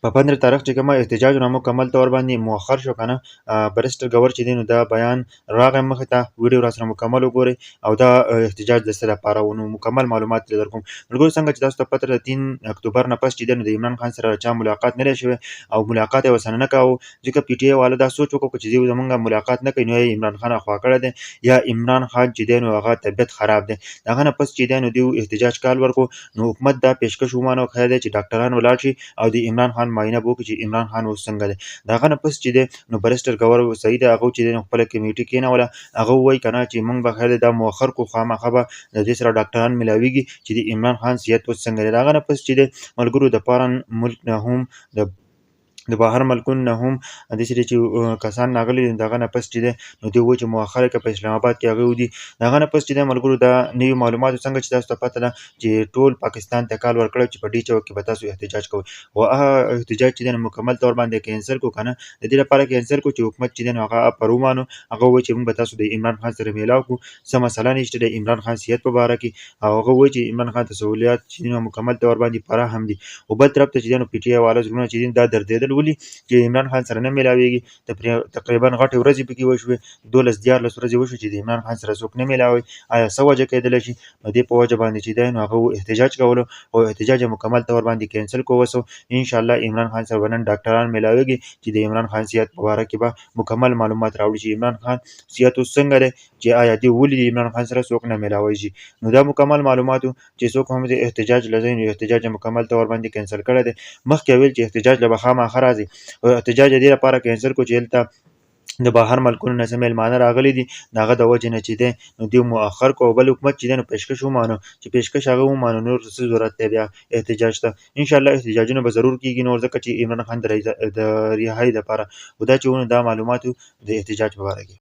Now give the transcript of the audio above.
په 15 تاریخ چې کومه احتجاج نه مکمل تور باندې مؤخر شو کنه. بریسټر ګور چې دی نو دا بیان راغی مخې ته، ویډیو را سره مکمل وګورئ او دا احتجاج د څه لپاره و، نو مکمل معلومات ترې درکوم. ملګرو، څنګه چې تاسو ته پته ده، 3 اکتوبر نه پس چې دی نو د عمران خان سره چا ملاقات نه دی شوی او ملاقات یې ورسره نه کاوه، ځکه پي ټي آی والا دا سوچ وکړو چې دوی زمونږ ملاقات نه کوي نو یا عمران خان اخوا کړی دی یا عمران خان چې دی نو هغه طبیعت خراب دی. د هغه نه پس چې دی نو دوی احتجاج کال ورکو، نو حکومت دا پیشکش ومانه، خیر دی چې ډاکټران ولاړ شي او د عمران خان معاینه به وکړي چې عمران خان اوس څنګه دی. د هغه نه پس چې دی نو بریسټر ګور سعید هغه چې دی نو خپله کمیټي کېنوله، هغه ووایي که نه چې موږ به خیر دی دا مؤخر کړو، خامخا به د دې سره ډاکټران ملاویږي چې د عمران خان صحت اوس څنګه دی. د هغه نه پس چې دی ملګرو، د فارن ملک نه هم، د بهر ملکونو نه هم داسې چې کسان راغلي دي. د هغه نه پس چې دی نو دوی وایي چې مؤخره که په اسلام آباد کې هغه ودي. د هغه نه پس چې دی ملګرو، دا نوي معلوماتو، څنګه چې تاسو ته پته ده چې ټول پاکستان ته کال ورکړی چې په ډي چوک کې به تاسو احتجاج کوئ، خو هغه احتجاج چې دی نو مکمل طور باندې کینسل کو که نه. د دې لپاره کینسل کو چې حکومت چې دی نو هغه پر ومانو، هغه وایي چې موږ به تاسو د عمران خان سره میلاو کړو، څه مسله نشته د عمران خان صحت په باره کې، او هغه وایي چې عمران خان ته سهولیات چې دی نو مکمل طور باندې فراهم دي. خو بل طرف ته چې دی نو پي ټي آی والا زړونه چې دي دا دردېدل، ولي چې عمران خان سره نه میلاویږي. تقریبا غټې ورځې پکې وشوې، 12 13 ورځې وشوې چې د عمران خان سره څوک نه میلاوي، آیا څه وجه کېدلی شي؟ نو دې په وجه باندې چې دی نو هغه احتجاج کولو او احتجاج یې مکمل طور باندې کینسل کو. وسو انشاءالله عمران خان سره به نن ډاکټران میلاویږي چې د عمران خان صحت په باره کې به مکمل معلومات راوړي چې عمران خان صحت اوس څنګه دی، چې آیا دی ولې د عمران خان سره څوک نه میلاوي شي. نو دا مکمل معلوماتو چې څوک هم د احتجاج لځي نو احتجاج یې مکمل طور باندې کینسل کړی دی. مخکې ویل چې احتجاج له به خامخا راځي، او احتجاج یې دې لپاره کینسل کړو چې هلته د بهر ملکونو نه څه مېلمانه راغلي دي، د هغه د وجې نه چې دی نو دوی مؤخر کړو. او بل حکومت چې دی نو پیشکش ومانه، چې پیشکش هغه ومانه نور څه ضرورت دی بیا احتجاج ته؟ انشاءالله احتجاجونه به ضرور کېږي نور، ځکه چې عمران خان د رهایي دپاره. خو دا چې ونه دا معلوماتو د احتجاج په باره کې.